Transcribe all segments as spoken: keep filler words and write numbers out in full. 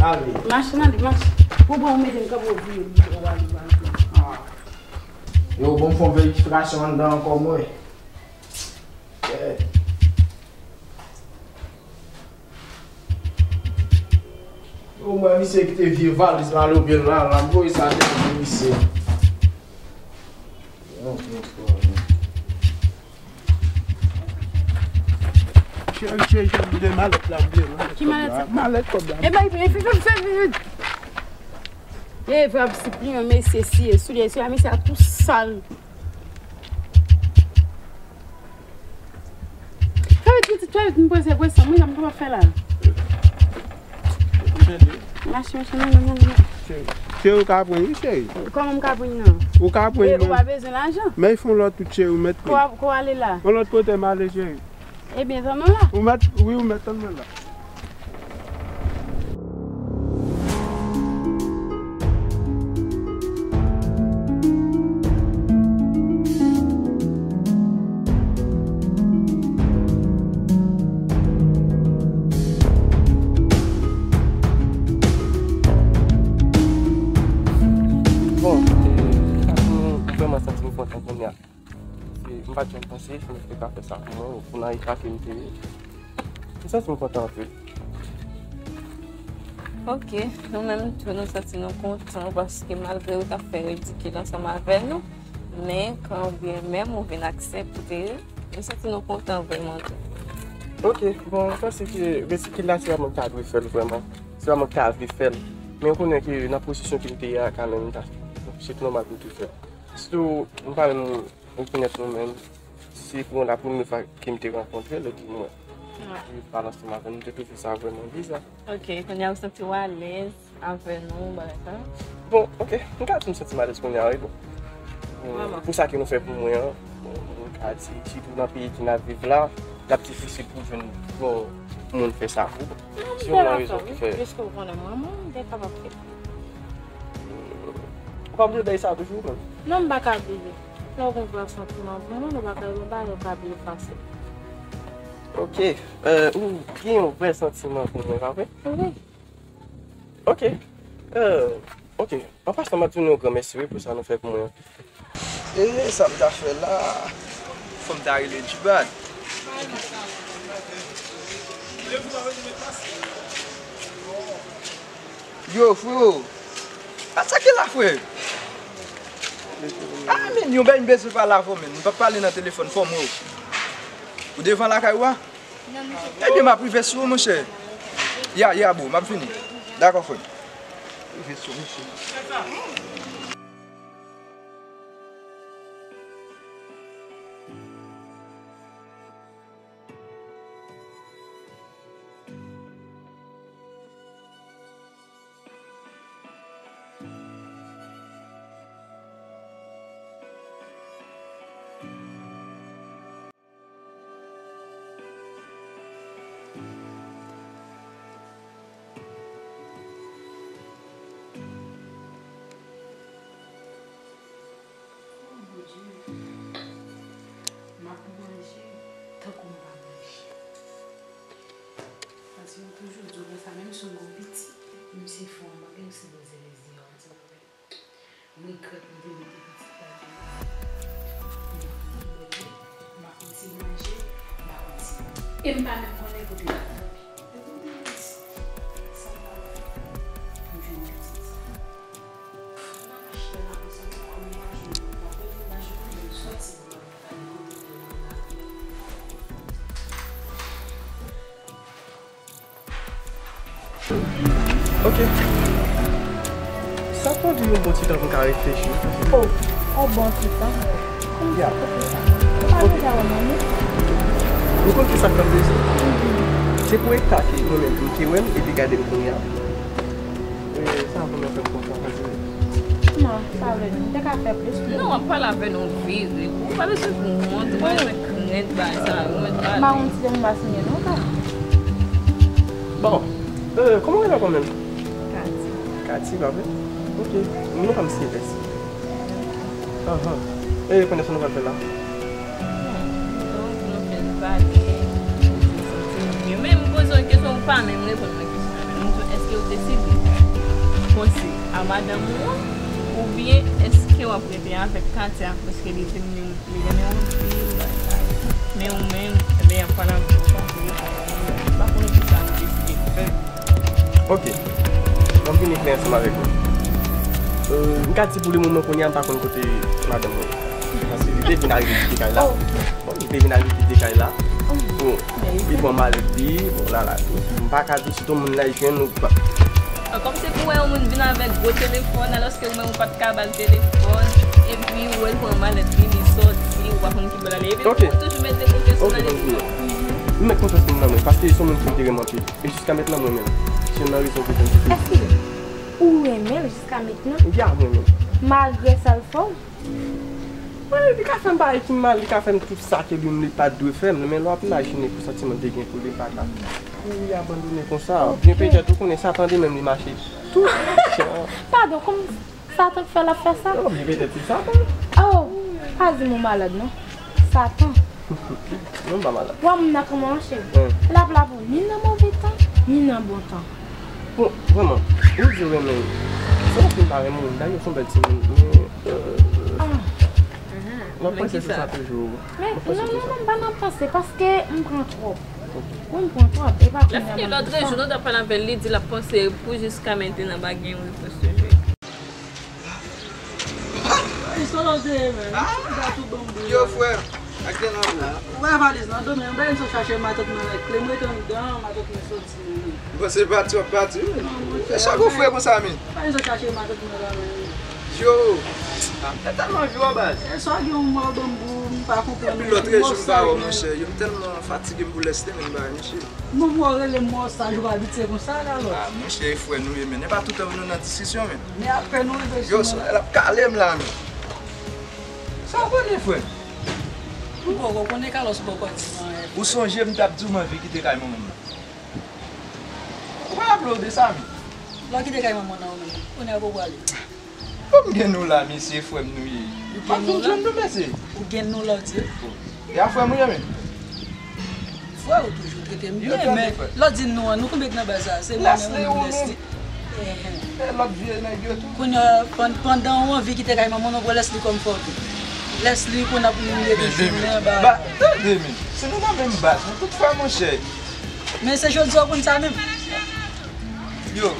Ale. Mache nan li, mache. Pou bon, ou mete m kanpe, ou vire, ou vire, ou vire. Yo, bon, fè yon verifikasyon anndan ankò, mwen. Yo, mwen, misye kite vye valiz la, lè w byen la, la, m voye sa devan misye. Cheri, cheri, cheri, m de malèt la, m de malèt. Ki malèt sa? Malèt kòb la. E bay, e fè, fè, fè, fè. E vab si pliman, mesye, siye, soulye, soulye, mesye a tou sal. Fè vit, vit, fè vit, m prese, prese, mwen, sa m kapab fè la. Mache, mache, non, non, non, non. Cheri, cheri, ou ka pran, wi, cheri. Kòman m ka pran, non? Ou ka pran, e, ou pa bezwen lajan? Men fè yon lòt tout, cheri, ou mèt pran. Ko w ale la? Yon lòt kote m ale, cheri. Ebyen, tann mwen la. Ou mèt, wi, ou mèt tann mwen la. Bon, e, sa pou nou vrèman santi m kontan kounye a. Se, m pa t janm panse, se nou te ka fè sa pou mwen, pou nan eta ke m te ye. M santi m kontan anpil. Ok, nou menm tou, nou santi nou kontan paske malgre ou t ap fè ridikil ansanm avè nou, men kanmenm ou vin aksepte, nou santi nou kontan vrèman tou. Ok, bon, m panse ke ridikil la, se pa mwen ki ta dwe fè l vrèman. Se pa mwen ki ta vle fè l. Men ou konnen ke nan pozisyon ke m te ye a, kanmenm, m ta, se tout nòmal pou m te fè l. Sitou, m pa menm rekonèt nou menm. Se pou la premye fwa ke m te rankontre l epi mwen. Wi. Li pale ansanm avè m, m te twouve sa vrèman biza. Ok, kounye a ou santi w alèz avè nou, bagay sa? Bon, ok, m ka di m santi m alèz kounye a, wi, bon. Bon, vrèman, pou sa ke nou fè pou mwen an, bon, m ka di, sitou nan peyi ke n ap viv la, l ap difisil pou jwenn yon moun fè sa pou ou. Non, m te pa fè, wi, piske ou konnen mwen, mwen, m te kapab fè. Ou pa bliye bagay sa toujou, menm? Non, m pa ka bliye. Lè w gen vrè santiman pou moun, ou pa ka, ou pa ka bliye fasil. Ok, euh, ou gen yon vrè santiman pou mwen, pa vre? Wi. Ok, euh, ok. An pasan, m ap di nou yon gran mèsi, wi, pou sa nou fè pou mwen an. E sa m ta fè la? Fò m ta rele Djibad. Yo, freo. A, sa ki la, frè? A, men, yon bèy m bezwen pale avè w, men. M p ap pale nan telefòn, fò m wè w. Ou devan lakay ou a? Ebyen, m ap rive sou ou, monchè. Ya, ya, bro, m ap vini. Dakò, frè. Rive sou ou, monchè. Oh, Bondye, m ap manje tankou m pa manje. Paske m toujou di w konsa, menm si w gen yon pitit, menm si fò w manke, ou sipoze leve yo, w di w wè. M regrèt m te mete pitit la deyò. M ap manje, m ap manje, m ap manje. E m pa menm konnen kote l ap dòmi. E kote l ap di, sa m pral fè? M jwenn pitit sa. M pa kache la, m santi kò m pa jwenn, m pa jwenn, m sòti. Ok. Sa pran di yon bon ti tan pou m ka reflechi. Oh, oh, bon ti tan. Kòman sa pou sa? Ou pa deja wè manmi? Ou konn ki sa k fè m plezi? Se pou eta ke mwen menm m te wè m epi gade m kounye a. E sa vrèman fè m kontan, anpil. Non, sa vle di, m te ka fè plis pou ou. Non, w ap pale avè nou vire. Ou pa bezwen pou wont, ou pa bezwen krent bagay sa yo, ou mèt pale. M pa wont si se moun pa siyen non, ka. Bon, euh, kòman w rele ankò menm? Kati. Kati, pa vre? Ok, non pa m siyen pèsi. Ahan. E kounye a sa nou pral fè la? Donk, nou fè n pale, nou santi n byen. Men m poze w kesyon, ou pa menm reponn mwen kesyon an. M di w, èske w deside panse a madanm ou an, oubyen èske w ap rete avèk Katia, paske li di m li, li renmen w anpil, bagay sa yo. Men ou menm, ebyen, y ap pale avè w, ou pa vle, ou pa konnen kisa nou deside fè. Ok. Bon, m vini klè ansanm avèk ou. Euh, m ka di pou le moman kounye a, m pa konn kote madanm mwen. Paske li te vin al vizite kay la. Oh. Bon, li te vin al vizite kay la. Oh. Bon, li pran malèt li, bon, la, la. M pa ka di si tout moun la jwenn ou pa. Kòm se pou wè yon moun vin avèk gwo telefòn, alòske ou menm ou pa t ka ba l telefòn, epi ou wè l pran malèt li, li sòti, ou pa konn ki bò l ale. Epi ou toujou mete konfyans ou nan li. Ok, m mèt konfyans mwen nan mwen, paske se yon moun ki m te renmen anpil. E jiska mentnan mwen menm, se youn nan rezon ki fè m te... Èske ou renmen l jiska mentnan? Ya, mwen menm. Malgre sa l fè w? Wi, li ka fè m bagay ki mal, li ka fè m tout sa ke li menm li pa t dwe fè m, men lè w ap imajine pou santiman m te gen pou li, m pa ka kouri abandone konsa. Ok. Oubyen petèt ou konnen Satan li menm li mache tout jan. Padon, kòm Satan k fè l ap fè sa? Non, oubyen petèt se Satan. Oh, pa di m ou malad non. Satan. Non, m pa malad. Wè moun nan kòman mache. L ap la pou ni nan move tan, ni nan bon tan. Bon, vrèman, ou di w renmen l. Se pa ke m pa renmen w, dayè w se yon bèl timoun, men, euh, m ap panse sou sa toujou. Men, non, non, non, m pa nan panse, paske m pran twòp. Wi, m pran twòp. E pa kounye a m ap di sa. Lè fini lòt jou, nou t ap pale avè l, li di l ap panse pou jiska mentnan pa gen repons toujou. Ou sa w te ye menm? Ou ta tou banm bri. Yo, frè, ak gen nan bri. Ou wè valiz nan do m, men m pa gen sot chache matant mwen avèk kle m rete anndan, matant mwen soti. Ou panse pati, w ap pati, wi. Non, monchè, e sa gon frè konsa, men. Pa gen sot chache matant mwen la, men. Yo, ah, m te tèlman anvi wè w, baz. E sa gen yon mò banm bri, m pa konprann. Depi lòt jou m pa wè w, monchè. Yo, m tèlman fatige, m boulvèse, men, bagay, monchè. Moun wè w rele m wè w saj, ou pa abitye konsa la, lò. Ah, monchè, e frè nou ye, men. E pa tout tan nou nan diskisyon, men. Men apre nou rive sou mwen. Yo, solèy la ap kale m la, men. Sa w konnen, frè? M poko konnen, Carlos poko di m anyen. Ou sonje m t ap di w m anvi kite kay manman m nan? Ou pa raple w de sa, men? Lè w kite kay manman nan ou menm, kounye a pou w prale. Kòm gen nou la, mesye, frè m nou ye. Ou gen nou la? Ou gen nou la, w di? E a frè m ou ye, men? Frè ou toujou trete m byen, men lè w di nou an, nou konbyen k nan baz sa? Se mwen menm ou menm Leslie. E lòt vye nèg yo tou. Kounye a, pandan ou anvi kite kay manman w, ou pran Leslie kòm frè w tou. Leslie, konn ap mouye de jounen, ba. Ba, tande, men. Se nou nan menm baz, nou tout frè, monchè. Men se jodi a w konn sa menm? Yo.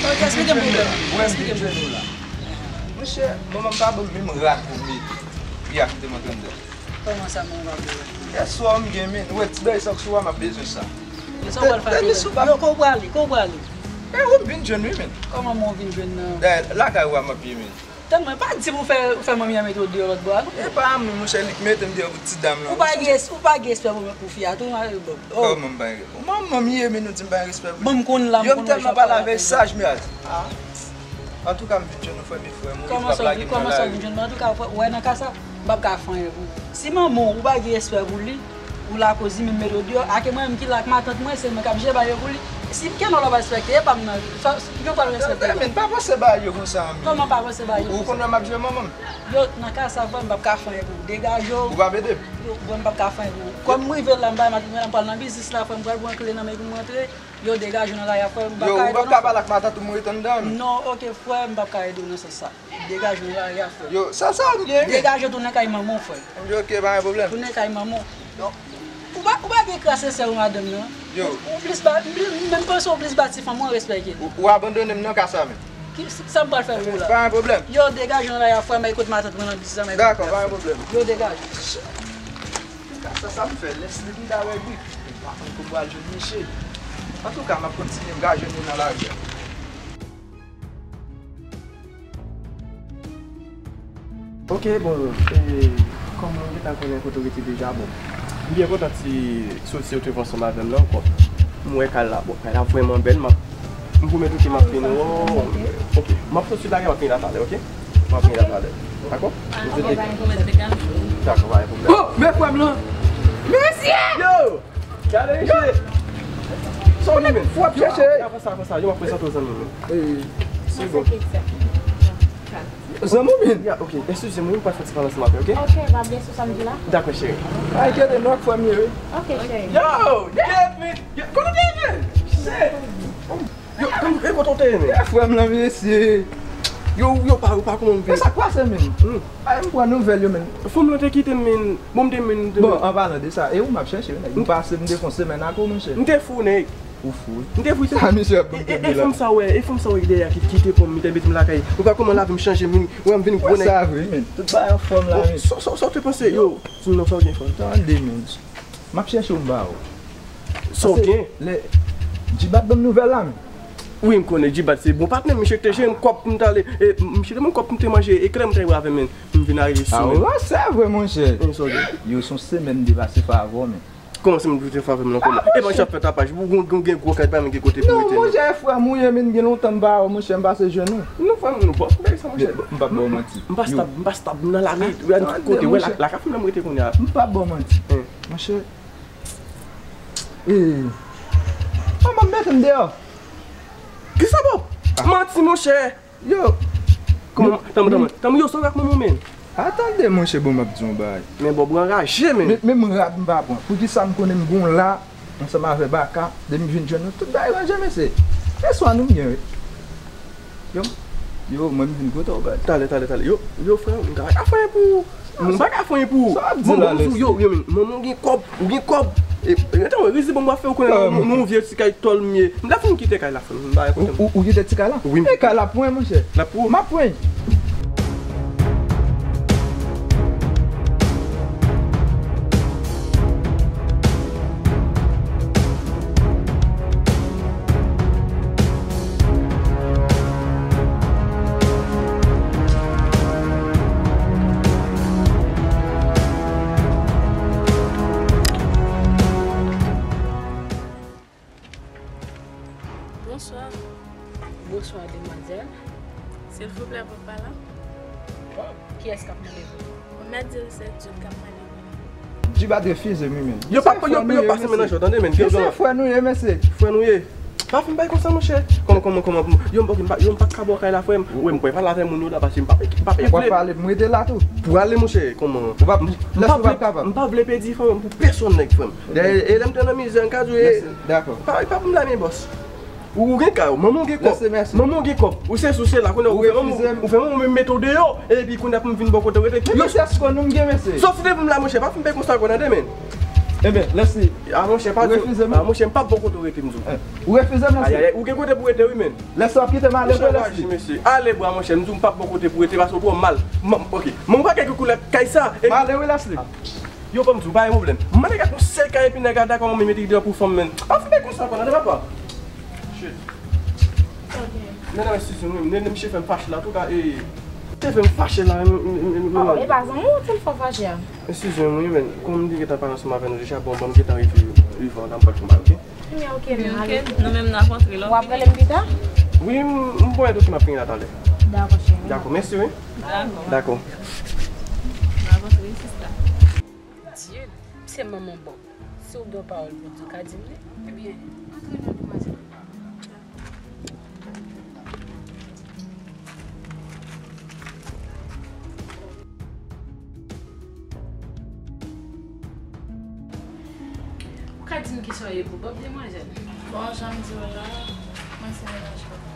Ok, esplike m pwoblèm. Wè, m vin jwenn ou la. Monchè, manman m pa ban m menm rad pou m mete. Li a kite m antre anndan. Kòman sa, manman pa ban w rad? Yèswa, m gen, men, ou wè ti bagay sa k sou a, m ap bezwen sa. Yo, sa w pral fè avèk li? Yo, kote w prale? Kote w prale? E, ou m vin jwenn, wi, men. Kòman mwen w vin jwenn nan? Dayè, lakay ou a m ap ye, men. Tann mwen, pa di pou fè, fè manmi an mete w deyò lòt bò a, non? E pa mwen, monchè, li k mete m deyò pou ti dam lan. Ou pa gen, ou pa gen respè pou, pou fi a tou, mari bòb. Oh. Kòman m pa gen? Manman m ye, men nou di m pa gen respè pou li. Bon, m konn la, m konn wè jan w pale avè l. Yo, m tèlman pale avè l, saj, men. Ah. Antouka, m vin jwenn ou, frè m e frè m, ou pa plage m nan lari. Kòman sa w vin jwenn mwen? Antouka, frè, ou wè nan ka sa, m p ap ka fè anyen pou ou. Si manman w, ou pa gen respè pou li, ou lakoz li menm mete w deyò, ake mwen menm ki la ak matant mwen, se mwen k ap jere bagay yo pou li. Si m gen non l ap respekte, e pa m nan, sa, yo pral respekte. Men pa panse bagay yo konsa, men. Kòman pa panse bagay yo konsa? Ou konn wè m ap jere manman m? Yo, nan ka sa, frè m, m p ap ka fè anyen pou ou. Degaje w. Ou p ap ede m? Yo, frè m, m p ap ka fè anyen pou ou. Kòm m rive la, m bay matant mwen, m pral nan biznis la, frè m, pral pran kle nan men pou m rantre. Yo, degaje w nan lari a, frè m, m p ap ka ede w nan sa. Yo, ou p ap ka pale ak matant ou m ret anndan, non? Non, ok, frè m, m p ap ka ede w nan sans sa. Degaje w nan lari a, frè. Yo, sa, sa m gen? Degaje w, tounen kay manman w, frè. Ok, pa gen pwoblèm. Tounen kay manman w. Yo, ou pa, ou pa gen kras e sè ou madanm nan. Yo. Ou, ou plis ba, m plis, m menm panse ou plis ba ti fanm ou an respè ke li. Ou, ou abandone m nan ka sa menm. Ki, sa m pral fè pou ou la? Pa gen pwoblèm. Yo, degaje w nan lari a, frè m, bay kote matant mwen nan biznis la, bay kote. Dakò, pa gen pwoblèm. Yo, degaje. Ka sa, sa m fè, Leslie m ta règli. M pa konn kote m pral jwenn misye. Antouka, m ap kontinye, m ka jwenn li nan lari a. Ok, bon, e, kòm mwen gentan konnen kote w rete deja, bon, m byen kontan ti soti w te fè ansanm avè m nan ankò. M wè kay la, bon, kay la vrèman bèl, m ap, m pwomèt ou ke m ap vin wè w. Ok, m ap soti la, m ap vin la talè, ok? M ap vin la talè. Dakò? Ok, ba, m pwomèt degaje w. Dakò, pa gen pwoblèm. Oh, men frè m lan! Mesye! Yo! Gade, mesye! Sa w di, men? Fò w ap chèche. Yo, avan sa, avan sa, yo, m ap prezante w zanmi m. Eh, se bon. Zanmi w, men? Ya, ok. Eskize m, wi, m pral fè ti pale ansanm avè w, ok? Ok, pa bliye sou sa m di la. Dakò, cheri. Ay, kite non, frè m ye, wi. Ok, cheri. Yo! Get me! Kote w te ye, men? Shit! Yo, e kote w te ye, men? Frè m lan, mesye. Yo, yo pa, yo pa kòman m fè. Men sa k pase, men? Hmm. Ay, m pran nouvèl yo, men. Fanm lan te kite m, men. Bon, m te, men, m te. Bon, an palan de sa, e ou m ap chèche, wi, nèg. M pase, m te fè yon semèn ak ou, monchè. M te fou, nèg. Ou fou, wi. M te fou, e, e, e fanm sa wè, e fanm sa wè dèyè ki, ki te pran m, li te mete m lakay. Ou pa kòman lavi m chanje, m vin, wè m vin gwo nèg. Sa vre, men. Tout bagay anfòm la, men. Sa, sa, sa w te panse, yo? Sinon, sa w gen, fanm? Tande, men. M ap chèche w, m ba w. Sa w gen? Lè Djibat ban m nouvèl la, men. Wi, m konnen Djibat se bon patnè m, misye te jere m kòb pou m t ale, e, misye te ban m kòb pou m te manje eklè, m te bwè avè m, men m vin arive sou mwen. Ah, se vre, monchè. Sa w gen? Yo, se yon semèn m te pase fè avè w, men. Kòman semèn m te fè avè m nan kòman? E pa jan ap fè tapaj, ou gen, ou gen gwo kay, pa menm gen kote pou w rete, non. Non, monchè, frè m ou ye, men gen lontan m pa wè w, monchè, m pase jwenn ou. Non, frè m, nou bòs, bagay sa, monchè. M p ap ba w manti. M pa stab, m pa stab, m nan lari, wè tout kote, wè la, la ka fanm nan m rete kounye a. M p ap ba w manti. Monchè, Eh. Manman m mete m deyò. Kisa, bro? Ah. Manti, monchè. Yo. Kòman, tanm, tanm, tanm, yo, sa w ak manman w, men? Atande, monchè, bon, m ap di w yon bagay. Men, bro, ou anraje, men. Men, men m rad m pa pran. Poukisa m konnen m gon la, ansanm avè Baka, depi m vin jwenn nou, tout bagay ranje, mesye. Se swa nou m gen, wi. Yo, yo, mwen m vin kote w, bad. Talè, talè, talè. Yo, yo, frè, m ta ka fè anyen pou ou. Mwen pa ka fè anyen pou ou. Sa w ap di la, Leslie? Yo, yo, men, manman w gen kòb, ou gen kòb. E, e, tann, rezi bon, m ap fè ou konnen nou, nou, nou vye ti kay tòl m ye. M ta fin kite kay la, frè m, m pa gen pwoblèm. Ou, ou, ou kite ti kay la? Wi. E kay la pou mwen, monchè. L ap pou ou? M ap pran. Bonswa. Bonswa, demwazèl. Silvouplè, papa la. Bon, kiyès k ap mande pou ou? Ou mèt di l se Jude k ap mande pou ou. Djibat refize m, wi, men. Yo pa, yo, yo pa fè menaj yo, tande, men. Yo se frè nou ye, mesye. Frè nou ye. Pa fè m bay konsa, monchè. Kòman, kòman, kòman? Yo, m pa, yo, m pa ka bò kay la, frè m. Ou wè, m kwè pale avè moun yo la, paske m pa, m pa, m pa vle. Ou pa pale, m rete la tou. Pou ale, monchè, kòman? Ou pa, lè ou pa kapab. M pa vle pèdi fanm pou pèsonn, nèg, frè m. E, e lè m te nan mizè, m ka di w, e, dakò. Pa, pa pou m la, men, bòs. Ou, ou gen kay ou, manman w gen kòb. Lèse, mèsi. Manman w gen kòb. Ou se sou se la, kounye a ou fè manman, ou fè manman w mete w deyò, epi kounye a pou m vin bò kote w rete. Mesye, èske w konn m gen, mesye? Sòti depi m la, monchè, pa fin peye konsa ankò nan demen. Ebyen, lèse. A, monchè, pa di. Ou refize m? A, monchè, m p ap bò kote w rete, m di w. Eh, ou refize m, lèse? Ayayay, ou gen kote pou w rete, wi, men. Lèse, w ap kite m ale, vre, lèse? Mesye, ale, bwa, monchè, m di w, m p ap bò kote pou w rete, paske w twò mal. M, ok, men ou pa gen koulè kay sa. M ale, wi, lèse. Yo, ban m di w, pa gen pwoblèm. M mande gad yon sèl kay epi nèg la dakò, mwen mete l deyò pou fanm, men. Pa fin peye konsa ankò nan demen, papa. Shit. Ok. Nènè, eskize m, wi, nènè, misye fè m fache la, antouka, e, misye fè m fache la, m, m, m, m, Oh, e pa zanmi w te l fè w fache a? Eskize m, wi, men, kòm m te gentan pale ansanm avè nou deja, bon, ban m gentan rive vivan, la m pral fè mal, ok? Ebyen, ok, men, ok, ale. Nou menm n ap antre la. W ap rele m pita? Wi, m, m pwomèt ou ke m ap vini la talè. Dakò, cheri. Dakò, mèsi, wi. Dakò. Dakò. N ap antre, wi, sista. Dye, se manman Bòb. Si w gen yon pawòl pou di, w ka di m li. Ebyen, antre non, demwazèl. Ou ka di m kisa w ye pou Bòb, demwazèl? Bon, jan m di w la, mwen se mennaj Bòb.